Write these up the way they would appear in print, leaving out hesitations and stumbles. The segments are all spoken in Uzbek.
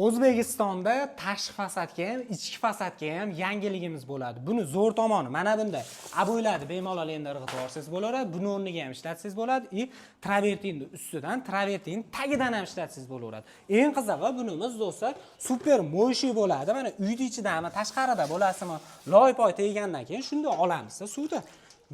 O'zbekistonda tashqi fasadga ham, ichki fasadga ham yangiligimiz bo'ladi. Buni zo'r tomoni mana bunda: обой larni bemalol endi irg'itib yuborsangiz bo'laveradi, buni o'rniga ham ishlatsangiz bo'ladi и travertinni ustidan, travertin tagidan ham ishlatsangiz bo'laveradi. Eng qizig'i, bunimiz, do'stlar, супер моющий bo'ladi. Mana uyni ichidami, tashqarida bo'lasizmi, loy poy teggandan keyin shunday olamiz suvda,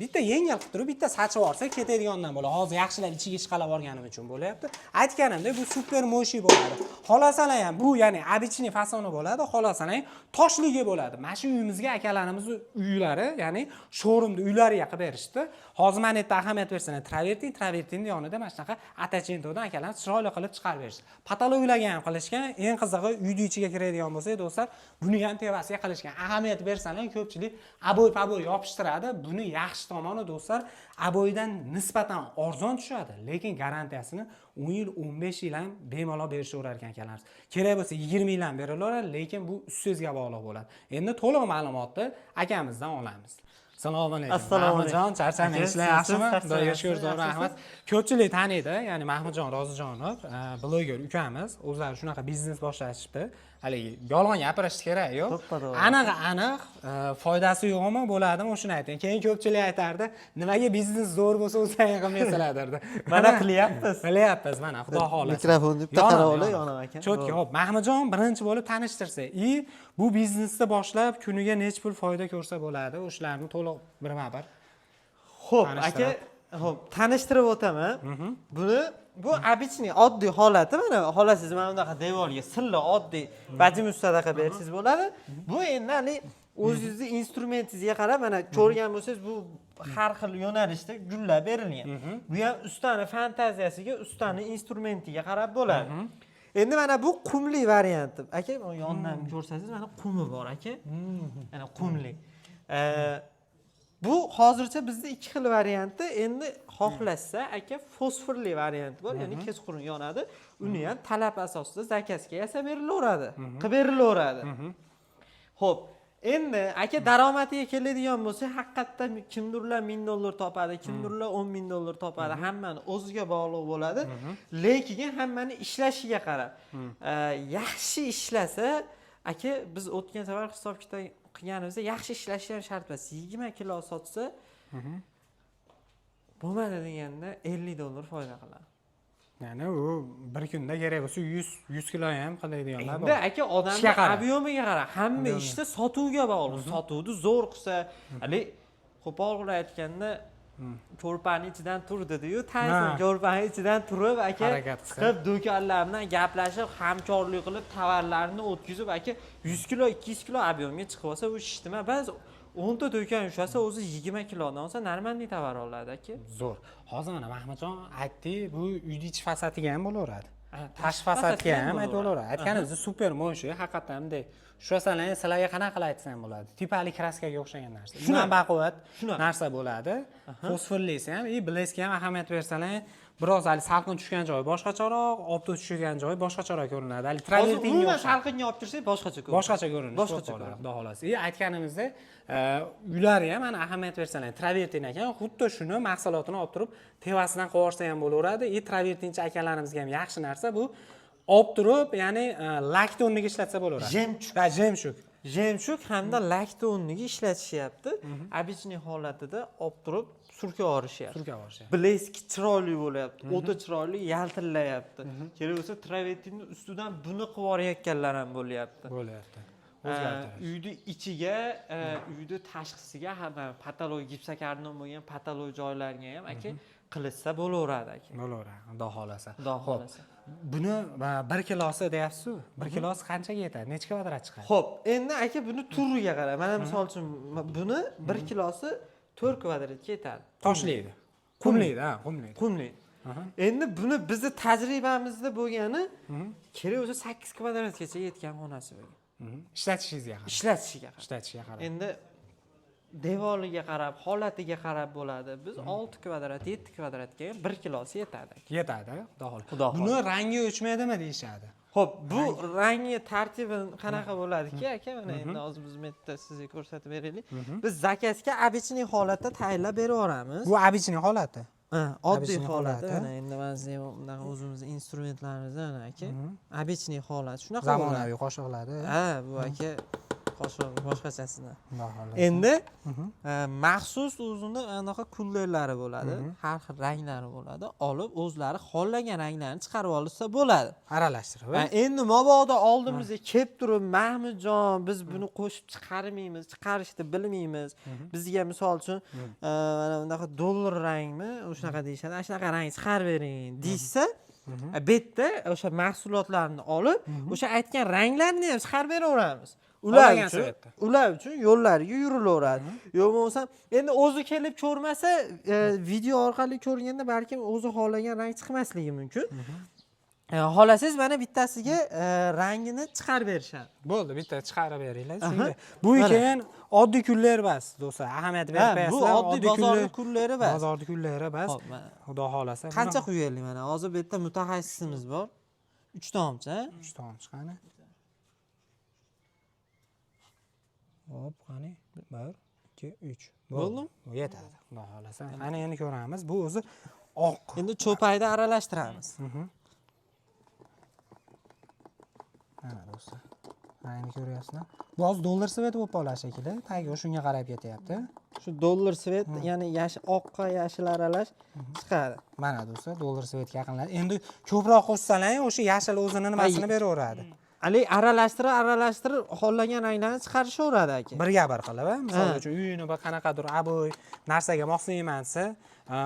bitta yengil qilib turib, bitta sachib yuborsa, ketadigandan bo'ladi. Hozir yaxshilab ichiga ishqalab olganim uchun bo'lyapti. Aytganimdek, bu супер моющий bo'ladi. Xohlasalar ham bu, ya'ni обычный fasoni bo'ladi, xohlasalar ham toshligi bo'ladi. Mana shu uyimizga, akalarimizni uylari, ya'ni showroomda uylariga qilib berishdi. Hozir mana yerda ahamiyat bersalar, travertin, travertinni yonida mana shunaqa Аттеченто dan akalarimiz chiroyli qilib chiqarib berishdi. Потолок larga ham qilishgan. Eng qizig'i, uyni ichiga kiradigan bo'lsak, do'stlar, buni ham tevasiga qilishgan. Ahamiyat bersalar, ko'pchilik обой paboy yopishtiradi. Buni yaxshi tomoni, do'stlar, обой dan nisbatan arzon tushadi, lekin garantiyasini 10 yil, 15 yil ham bemalol berishaverar ekan akalarimiz. Kerak bo'lsa, 20 yil ham berilaveradi, lekin bu ustingizga bog'liq bo'ladi. Endi to'liq ma'lumotni akamizdan olamiz. Assalomu alaykum. Assalomu alaykum. Mahmudjon, charchamang. Aka, ishlar siz- yaxshimi? siz Xudoga shukur, zo'r, charchamaysiz. rahmat. Ko'pchilik taniydi, ya'ni Mahmudjon Rozijonov, bloger ukamiz. O'zlari shunaqa biznes boshlashibdi. Haligi yolg'on gapirish kerak yo'q. To'ppa-to'g'ri. Aniq aniq, foydasi yo'qmi, bo'ladimi, o'shani ayting. Keyin ko'pchilik aytardi, nimaga biznes zo'r bo'lsa, o'zlaring qilmaysizlar derdi. Mana qilyapmiz. Qilyapmiz mana, xudo xohlasa. Mikrofonni bitta Yonadi, qarab olay, yonadi. yonadi aka. Чётко. Hop, Mahmudjon, birinchi bo'lib tanishtirsa и bu biznesni boshlab kuniga necha pul foyda ko'rsa bo'ladi, o'shalarni to'liq birma bir Xo'p, aka, tanishtirib. Xo'p, tanishtirib o'taman. Buni, bu обычный, oddiy holati, mana xohlasangiz mana bunaqa devorga silla, oddiy bajim qilib bersangiz bo'ladi. Bu endi haligi o'zingizni instrumentingizga qarab, mana ko'rgan bo'lsangiz, bu har xil yo'nalishda gullar berilgan. Bu ham ustani fantaziyasiga, ustani instrumentiga qarab bo'ladi. Endi mana bu qumli varianti. Aka, bu yondan ko'rsangiz, mana qumi bor, aka. Mana qumli. Bu hozircha bizda ikki xil varianti. Endi xohlasa, aka, fosforli varianti bor, ya'ni kechqurun yonadi. Uni ham talab asosida заказ ga yasab berilaveradi, qilib berilaveradi. Xo'p, endi, aka, daromadiga keladigan bo'lsak, haqiqatdan kimdirlar 1000 dollar topadi, kimdirlar 10 000 dollar topadi. Hammani o'ziga bog'liq bo'ladi. Lekin hammani ishlashiga qarab. Yaxshi ishlasa, aka, biz o'tgan safar hisob kitob qilganimizda, yaxshi ishlashi ham shart emas. 20 kilo sotsa, bo'lmadi deganda 50 dollar foyda qiladi. Ya'ni u bir kunda kerak bo'lsa 100 kilo ham qiladiganlar Endi bor. aka, odamni Ishga qarab. Объем iga qarab, hamma Объем iga. ishda sotuvga bog'liq. Sotuvni zo'r qilsa, haligi qo'pol qilib aytganda, ko'rpani ichidan tur dediyu Tayson, ko'rpani ichidan turib, aka, Harakat qilsa. chiqib, do'konlar bilan gaplashib, hamkorlik qilib, tovarlarni o'tkazib, aka, 100 kilo, 200 kilo объем ga chiqib olsa, u shishtimi, ba'zi 10 ta do'kon ushlasa, o'zi 20 kilodan olsa, нормальный tovar oladi, aka. Zo'r. Hozir mana Mahmudjon aytdi, bu uyni ichi fasadiga ham bo'laveradi. Ha, tashqi fasadga ham bo'laveradi. bo'laveradi. Aytganingiz супер моющий, haqiqatdan bunday ushlasalar, sizlarga qanaqa qilib aytsam bo'ladi? Tipali краска ga o'xshagan narsa. Undan baquvvat Shunaqa. narsa bo'ladi. Fosforlisi ham и блеск ga ham ahamiyat bersalar, biroz hali salqin tushgan joyi boshqacharoq, oftob tushgan joyi boshqacharoq ko'rinadi. Hali Hozir travertinga umuman o'xshab. Salqinga olib kirsak, boshqacha ko'rinadi. Boshqacha ko'rinish Boshqacha bo'lib qoladi, ko'rinadi. xudo xohlasa. И aytganimizdek, uylari ham, mana ahamiyat bersalar, travertin ekan. Xuddi shuni mahsulotini olib turib, tevasidan qilib yuborsa ham bo'laveradi. И travertinchi akalarimizga ham yaxshi narsa bu, olib turib, ya'ni lakni o'rniga ishlatsa bo'laveradi. Жемчуг. Ha, жемчуг. Жемчуг hamda lakni o'rniga ishlatishyapti. Обычный holatida olib turib surkab yuborishyapti. Surkab yuborishyapti. Блеск chiroyli bo'lyapti, o'ta chiroyli yaltillayapti. Kerak bo'lsa, travertinni ustidan buni qilib yuborayotganlar ham bo'lyapti. Bo'lyapti. O'zgartirish. Uyni ichiga, uyni tashqisiga hamma потолок, gipsokarton bo'lgan потолок joylarga ham, aka, qilishsa bo'laveradi, aka. Bo'laveradi, xudo xohlasa. Xudo Xo'p, xohlasa. Buni 1 kilosi deyapsiz, 1 kilosi qanchaga yetadi, necha kvadrat chiqadi? Xo'p, endi, aka, buni turiga qarab, mana misol uchun buni 1 kilosi 4 kvadratga yetadi. Toshlaydi, qumlaydi, ha, qumlaydi. Qumli. Endi buni bizni tajribamizda bo'lgani, kerak bo'lsa, 8 kvadratgacha yetgan xonasi bo'lgan. Ishlatishingizga qarab. Ishlatishiga qarab. Ishlatishiga qarab. Endi devoriga qarab, holatiga qarab bo'ladi. Biz 6 kvadrat, 7 kvadratga ham 1 kilosi yetadi, aka. Yetadi, xudo xohlasa. Xudo xohlasa. Buni rangi o'chmaydimi deyishadi. Xo'p, bu rangi tartibi qanaqa bo'ladiki, aka, mana endi hozir biz bu yerda sizga ko'rsatib beraylik. Biz заказ ga обычный holatda tayyorlab berib yuboramiz. Bu обычный holati. Ha, oddiy Обычный holati. holati. Mana endi mana siz ham bunaqa o'zimizni instrumentlarimiz, mana aka, обычный holati shunaqa bo'ladi. Zamonaviy qoshiqlari. Ha, bu aka qoshiq boshqachasidan. Xudo xohlasa. Endi maxsus o'zini anaqa kullerlari bo'ladi, har xil ranglari bo'ladi. Olib o'zlari xohlagan ranglarni chiqarib olsa bo'ladi. Aralashtirib. Ha, endi mabodo oldimizga kelib turib, "Mahmudjon, biz buni qo'shib chiqarmaymiz, chiqarishni bilmaymiz, bizga misol uchun mana bunaqa dollar rangmi, o'shanaqa deyishadi, ana shunaqa rang chiqarib bering" deyishsa, bu yerda o'sha mahsulotlarni olib, o'sha aytgan ranglarni ham chiqarib beraveramiz ular Xohlagan uchun. цвет da. Ular uchun yo'llariga yurilaveradi. Yo bo'lmasam endi o'zi kelib ko'rmasa, video orqali ko'rganda balkim o'zi xohlagan rang chiqmasligi mumkin. Xohlasangiz mana bittasiga rangini chiqarib berishadi. Bo'ldi, bitta chiqarib beringlar Aha. shunga. Bu Mana. keyin oddiy kuller bas, do'stlar, ahamiyat berib Ha, bu qo'yasizlar. oddiy bozorni kulleri bas. Bozorni kulleri bas. Hop, mana. Xudo xohlasa. Qancha quyaylik? Mana hozir bu yerda mutaxassisimiz bor. Uch tomchi, ha? Uch tomchi, qani. Hop, qani. Bir, ikki, uch. Bo'ldimi? Bu yetadi, xudo xohlasa. Qani, endi ko'ramiz. Bu o'zi oq. Endi cho'payda aralashtiramiz. Mana do'stlar. Rangni ko'ryapsizlar. Bu hozir dollar цвет i bo'lib qoladi shekilli. Tagi shunga qarab ketyapti. Shu dollar цвет, ya'ni oqqa yashil aralash chiqadi. Mana do'stlar, dollar цвет ga yaqinladi. Endi ko'proq qo'shsalar ham o'sha yashil o'zini nimasini beraveradi. Haligi aralashtirib aralashtirib xohlagan ranglarni chiqarishaveradi aka. Birga bir qilib, a? Misol Ha. uchun uyini bir qanaqadir обой narsaga moslayman desa,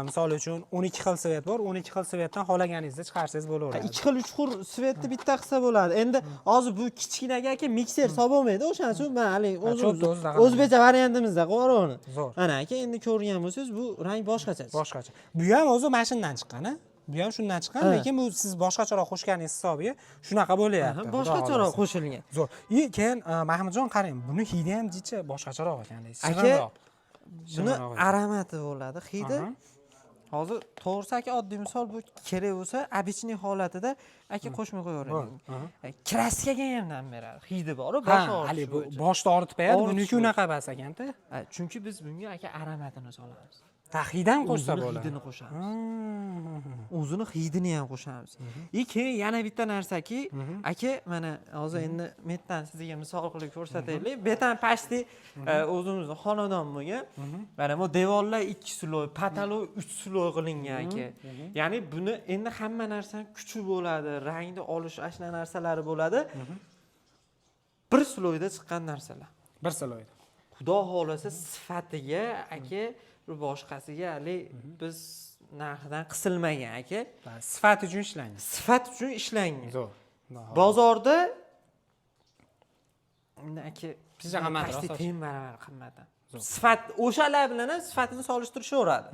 misol uchun 12 xil цвет bor, 12 xil цвет dan xohlaganingizni chiqarsangiz bo'laveradi. Ikki xil, uch xil цвет ni bitta qilsa bo'ladi. Endi hozir bu kichkinaga aka mikser solib bo'lmaydi, o'shaning uchun man haligi cho'pni o'zimiz o'zida qilamiz. O'zbekcha variantimizda qilib yuboraman. Zo'r. Mana aka, endi ko'rgan bo'lsangiz, bu rang boshqacha. Boshqacha. Bu ham o'zi mana shundan chiqqan, a? Bu ham shundan chiqqan, Ha. lekin bu siz boshqacharoq qo'shganingiz hisobiga shunaqa bo'lyapti. Xudo Boshqacharoq xohlasa. qo'shilgan. Zo'r. И keyin Mahmudjon, qarang, buni hidi ham jicha boshqacharoq ekan. Aka, Shirinroq. buni Shirinroq ekan. aromati bo'ladi, hidi. Aha. Hozir to'g'risi aka, oddiy misol, bu kerak bo'lsa обычный holatida aka qo'shmay qo'yavering. Bo'ldi. Aha. Краска ga ham dam beradi, hidi boru, Ha, bosh og'ritish hali bu bo'yicha. boshni og'ritib qo'yadi, Og'ritish buniki bo'yicha. unaqa emas ekanda. Ha, chunki biz bunga aka aromatini solamiz. Ha, hid ham qo'shsa O'zini bo'ladi. hidini qo'shamiz, o'zini hidini ham qo'shamiz. И keyin yana bitta narsaki aka, mana hozir endi metdan sizga misol qilib ko'rsataylik. Betan почти o'zimizni xonadon bo'lgan. Mana bu devorlar ikki слой, потолок uch слой qilingan aka. Ya'ni buni endi hamma narsani kuchi bo'ladi, rangni olish, ana shunaqa narsalari bo'ladi. Bir слой da chiqqan narsalar. Bir слой da. Xudo xohlasa, sifatiga aka, boshqasiga haligi biz narxidan qisilmagan aka. Sifat uchun ishlangan. Sifat uchun ishlangan. Zo'r. Xudo xohlasa. Bozorda endi aka Picha qimmatroq почти sotish. teng barobar qimmat ham. Sifat o'shalar bilan ham sifatini solishtirishaveradi.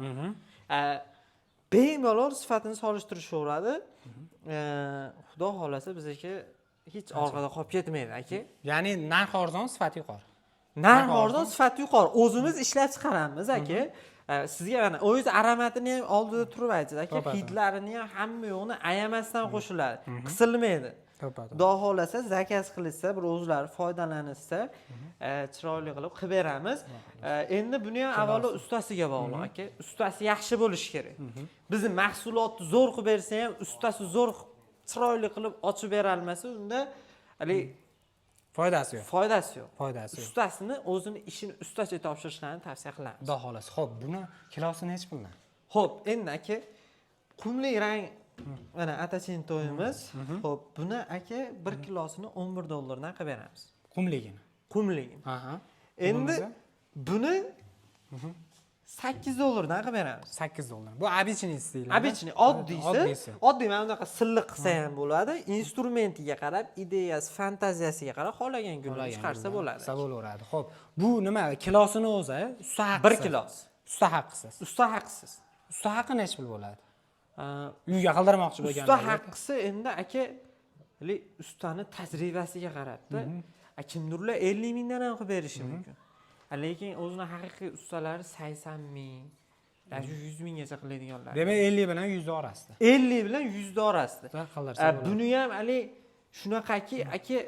Bemalol sifatini solishtirishaveradi. Xudo xohlasa, bizniki hech orqada qolib ketmaydi aka. Ya'ni narx arzon, sifati yuqori. Narx arzon, sifati yuqori. O'zimiz ishlab chiqaramiz aka. Sizga mana o'zingiz aromatini ham oldida turib aytasiz aka, To'ppa-to'g'ri. Hidlarini ham, hamma yo'g'ini ayamasdan qo'shiladi, qisilmaydi. To'ppa to'g'ri. Xudo xohlasa, заказ qilishsa, bir o'zlari foydalanishsa, chiroyli qilib qilib beramiz. Endi buni ham avvalo ustasiga bog'liq aka. Ustasi yaxshi bo'lishi kerak. Bizni mahsulotni zo'r qilib bersa ham, ustasi zo'r chiroyli qilib ochib berolmasa, unda haligi Foydasi yo'q. Foydasi yo'q. Foydasi yo'q. Ustasini, o'zini ishini ustacha topshirishlarini tavsiya qilamiz. Xudo xohlasa. Xo'p, buni kilosi nechi puldan? Xo'p, endi aka, qumli rang, mana Atasentoyimiz. Xo'p, buni aka 1 kilosini 11 dollardan qilib beramiz. Qumligini. Qumligini. Aha. Endi Bo'lmasa? Buni 8 dollardan qilib beramiz. 8 dollar. Bu обычный deyiladi. Обычный, oddiysi. Oddiysi. Oddiy mana bunaqa silliq qilsa ham bo'ladi. Instrumentiga qarab, ideyasi, fantaziyasiga qarab xohlagan gulni chiqarsa bo'ladi. Chiqarsa bo'laveradi. Xo'p, bu nima? Kilosini o'zi, usta haqisi. 1 kilosi. Usta haqisiz. Usta haqisiz. Usta haqi nechi pul bo'ladi? Uyga qildirmoqchi bo'lganlar. Usta haqqisi endi aka, haligi ustani tajribasiga qarabda. A, kimdirlar 50 mingdan ham qilib berishi mumkin. A, lekin o'zini haqiqiy ustalari 80 ming, даже 100 minggacha qiladiganlar. Demak, 50 bilan 100 orasida. 50 bilan 100 orasida. Usta qildirsa A, bo'ladi. Buni ham haligi shunaqaki aka,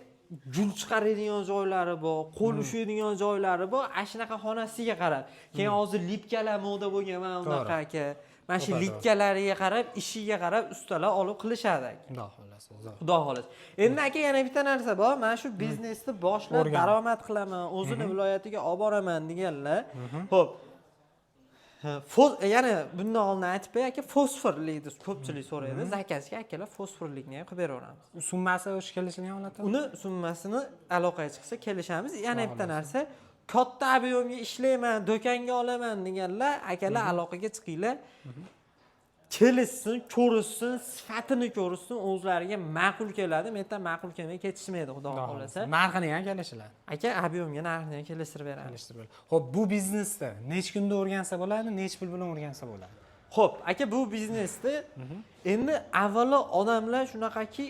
gul chiqaradigan joylari bor, qo'l ushlaydigan joylari bor, ana shunaqa xonasiga qarab. Keyin hozir липка lar moda bo'lgan, mana bunaqa aka. Mana shu To'g'ri. литка lariga qarab, ishiga qarab ustalar olib qilishadi, aka. Xudo xohlasa, zo'r. Xudo xohlasa. Endi, aka, yana bitta narsa bor. Mana shu biznesni boshlab O'rganib. daromad qilaman, o'zini viloyatiga olib boraman deganlar. Xo'p. Yana bundan oldin aytib qo'yay, aka, fosforlikni ko'pchilik so'raydi. Заказ ga, akalar, fosforlikni ham qilib beraveramiz. Summasi o'sha kelishilgan holatda. Uni summasini aloqaga chiqsa kelishamiz. Yana bitta narsa, katta объем ga ishlayman, do'konga olaman deganlar, akalar, aloqaga chiqinglar. Kelishsin, ko'rishsin, sifatini ko'rishsin, o'zlariga ma'qul keladi. Mendan ma'qul kelmay ketishmaydi, Xudo xohlasa. Narxini ham kelishiladi. Aka, объем ga narxini ham kelishtirib beramiz. Kelishtirib bo'ladi. Xo'p, bu biznesda necha kunda o'rgansa bo'ladi, necha pul bilan o'rgansa bo'ladi? Xo'p, aka, bu biznesda endi avvalo odamlar shunaqaki,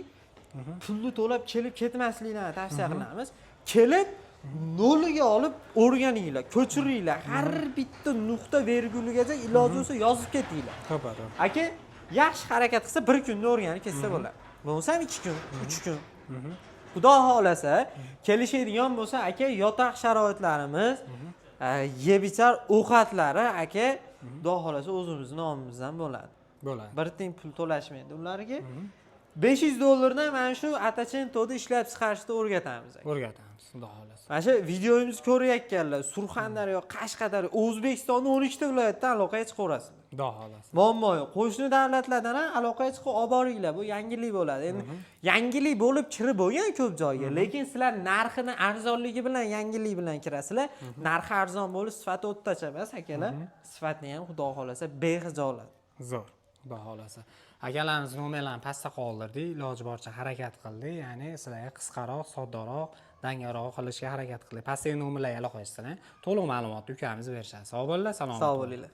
pulni to'lab kelib ketmasliklarini tavsiya qilamiz. Kelib noliga olib o'rganinglar, ko'chiringlar. Har bitta nuqta verguligacha iloji bo'lsa yozib ketinglar. To'ppa. Aka, yaxshi harakat qilsa, bir kunda o'rganib ketsa bo'ladi. Bo'lmasam 2 kun, 3 kun. Xudo xohlasa, kelishadigan bo'lsa, aka, yotoq sharoitlarimiz, yeb ichar ovqatlari, aka, Xudo xohlasa, o'zimizni nomimizdan bo'ladi. Bo'ladi. Bir tiyin pul to'lashmaydi ularga. 500 dollardan mana shu Attachentoda ishlab chiqarishni o'rgatamiz, aka. O'rgatamiz, Xudo xohlasa. Mana shu videomizni ko'rayotganlar Surxondaryo, Qashqadaryo, O'zbekistonni 12 ta viloyatdan aloqaga chiqaverasizlar. Xudo xohlasa. Muammo yo'q. Qo'shni davlatlardan ham aloqaga chiqib olib boringlar. Bu yangilik bo'ladi. Endi yangilik bo'lib kirib bo'lgan ko'p joyga, lekin sizlar narxini arzonligi bilan, yangilik bilan kirasizlar. Narxi arzon bo'lib, sifati o'rtacha emas, akalar. Sifatni ham, Xudo xohlasa, behijolat. Zo'r, Xudo xohlasa. Akalarimiz nomerlarini pastda qoldirdik, iloji boricha harakat qildik, ya'ni sizlarga qisqaroq, soddaroq, dangaroq qilishga harakat qildik. Pastdagi nomerlarga aloqa qilsanglar, to'liq ma'lumotni ukamiz berishadi. Sog' bo'linglar, salomat. Sog' bo'linglar.